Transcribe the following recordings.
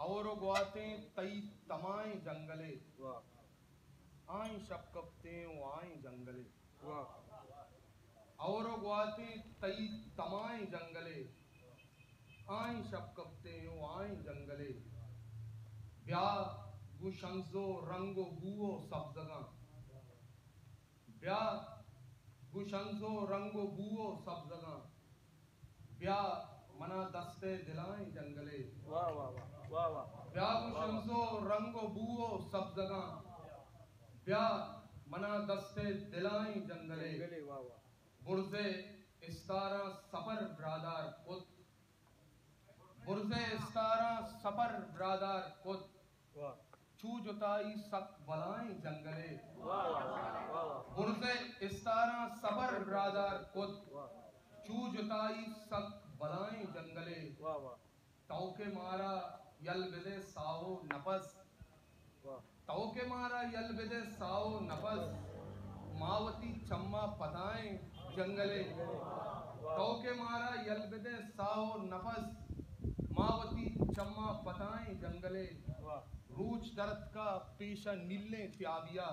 اور و گواتیں تئی تمائیں جنگلے، واہ۔ آئیں شپ کپتیں و آئیں جنگلے۔ واہ۔ اور و گواتیں تئی تمائیں جنگلے، آئیں شپ کپتیں و آئیں جنگلے۔ بیا گوں شنز و رنگ و بو و سبزگاں، بیا گوں شنز و رنگ و بو و سبزگاں۔ بیا منا دست ءِ دلائیں جنگلے۔ واہ، واہ، واہ، واہ، واہ۔ بیا گوں شنز و رنگ و بو و سبزگاں۔ بیا منا دست ءِ دلائیں جنگلے۔ جنگلے، واہ، واہ۔ برز ءِ استاراں سپر برادار کت۔ برز ءِ استاراں سپر برادار کت۔ واہ۔ چو جتائی سک بلائیں جنگلے۔ واہ، واہ، واہ، واہ۔ برز ءِ استاراں سپر برادار کت۔ واہ۔ چو جتائی سک بلائیں جنگلے۔ واہ، واہ۔ تو کہ مارا یل بدے ساہ و نپس۔ واہ۔ تو کہ مارا یل بدے ساہ و نپس، ما وتی چماں پتائیں جنگلے۔ واہ۔ تو کہ مارا یل بدے ساہ و نپس، ما وتی چماں پتائیں جنگلے۔ واہ۔ روچ درتکا پیشا نیلیں تیابیا۔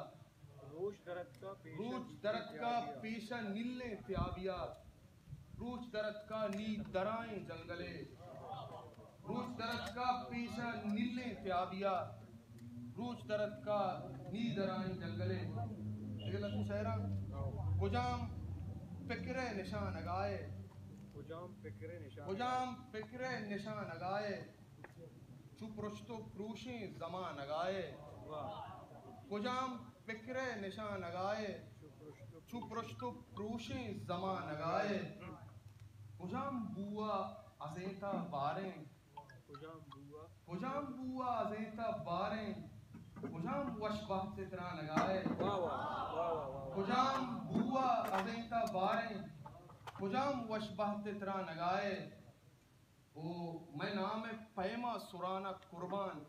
روچ درتکا پیشا روچ نیلیں درتکا تیابیا۔ پیشا نیلیں تیابیا۔ روچ درتکا نی درائیں جنگلے۔ روچ درتکا پیشا نیلیں تیابیا۔ روچ درتکا نی درائیں جنگلے۔ دگہ لہتے شئیراں۔ کجام پکر ءِ نشانگائے؟ کجام پکر ءِ نشانگائے؟ کجام پکر ءِ نشانگائے؟ چو پرشت و پروشیں زمانگائے۔ واہ۔ کجام پکر ءِ نشانگائے؟ چو پرشت و چو پرشت و پروشیں زمانگائے۔ کجام بوا ازینتا باریں؟ کجام بوا؟ کجام بوا ازینتا باریں؟ کجام وش بہت ءِ ترانگائے؟ واہ، واہ، واہ، واہ، واہ۔ کجام بوا ازینتا باریں؟ کجام وش بہت ءِ ترانگائے؟ او مئے نام ءِ پیما سرانا قربان۔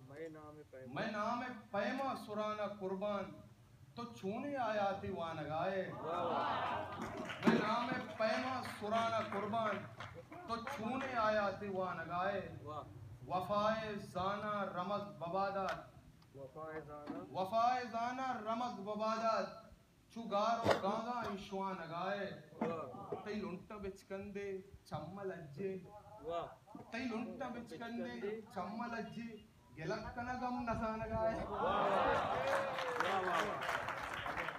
مئے نام ءِ پیما۔ مئے نام ءِ پیما سرانا قربان۔ تو چونیں آیاتے وانگائے؟ واہ، واہ۔ مئے نام ءِ پیما سرانا قربان۔ تو چونیں آیاتے وانگائے؟ واہ۔ وفائے زانا رمگ ببادات۔ وفائے زانا۔ وفائے زانا رمگ ببادات۔ چو گار و گانگاں اے شوانگائے۔ واہ۔ تئی لنٹ ءَ بچکندے چم ءَ لجے۔ واہ۔ تئی لنٹ ءَ بچکندے چم ءَ لجے، گلگ کنگ ہم نزانگائے۔ واہ، واہ، واہ۔